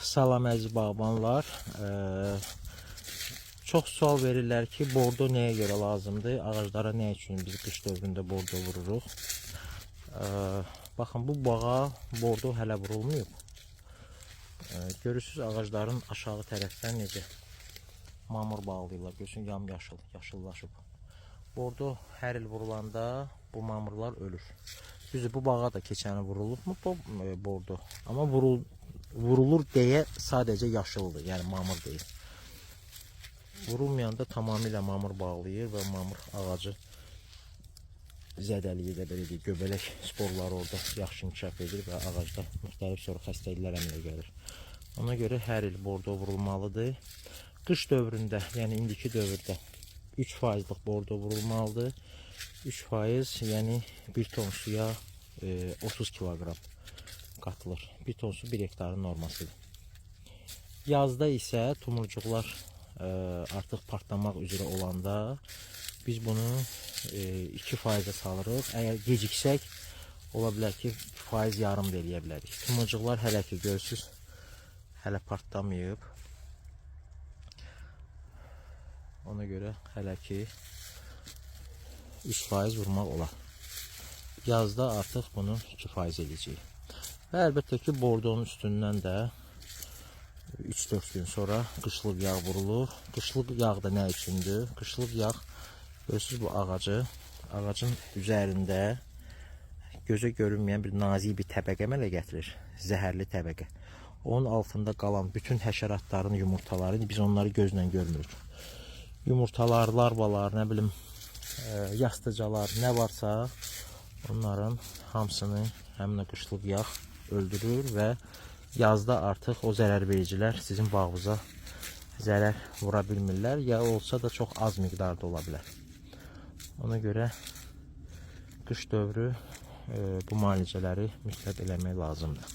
Salam əziz bağbanlar. Çox sual verirlər ki, bordo nəyə görə lazımdır? Ağaclara nə üçün biz qış dövründə bordo vururuq? Baxın, bu bağa bordo hələ vurulmayıb. Görürsüz ağacların aşağı tərəfdən necə mamır bağlayırlar. Görürsün, yamyaşıl, yaşıllaşıb. Bordo hər il vurulanda bu mamırlar ölür. Düzdür, bu bağa da keçəni vurulubmu bordo? Amma vurulur deyə sadəcə yaşıldır, yəni mamır deyil. Vurulmayanda tamamilə mamır bağlayır və mamır ağacı zədəliyir də, belə deyək, göbələk sporları orada yaxşı inkişaf edir və ağacda müxtəlif sonra xəstəliklər əmələ gəlir. Ona görə hər il bordo vurulmalıdır. Qış dövründə, yəni indiki dövrdə 3 faizlik bordo vurulmalıdır. 3%, yəni 1 ton suya 30 kiloqram qatılır. 1 ton su 1 hektarın normasıdır. Yazda isə tumurcuqlar artıq partlamaq üzrə olanda biz bunu 2%-ə salırıq. Əgər geciksək, ola bilər ki, faiz yarım da eləyə bilərik. Tumurcuqlar hələ ki görürsüz, hələ partlamayıb. Ona görə hələ ki 3% vurmaq olar. Yazda artıq bunu 2% eləyəcəyik. Və əlbəttə ki, bordonun üstündən də 3-4 gün sonra qışlıq yağ vurulur. Qışlıq yağ da nə üçündür? Qışlıq yağ, görürsüz bu ağacı, ağacın üzərində gözə görünməyən bir nazik bir təbəqə əmələ gətirir. Zəhərli təbəqə. Onun altında qalan bütün həşəratların yumurtaları, biz onları gözlə görmürük. Yumurtalar, larvalar, nə bilim, yastıcalar, nə varsa onların hamısını həmin o qışlıq yağ öldürür və yazda artıq o zərər vericilər sizin bağınıza zərər vura bilmirlər, ya olsa da çox az miqdarda ola bilər. Ona görə qış dövrü bu müalicələri mütləq eləmək lazımdır.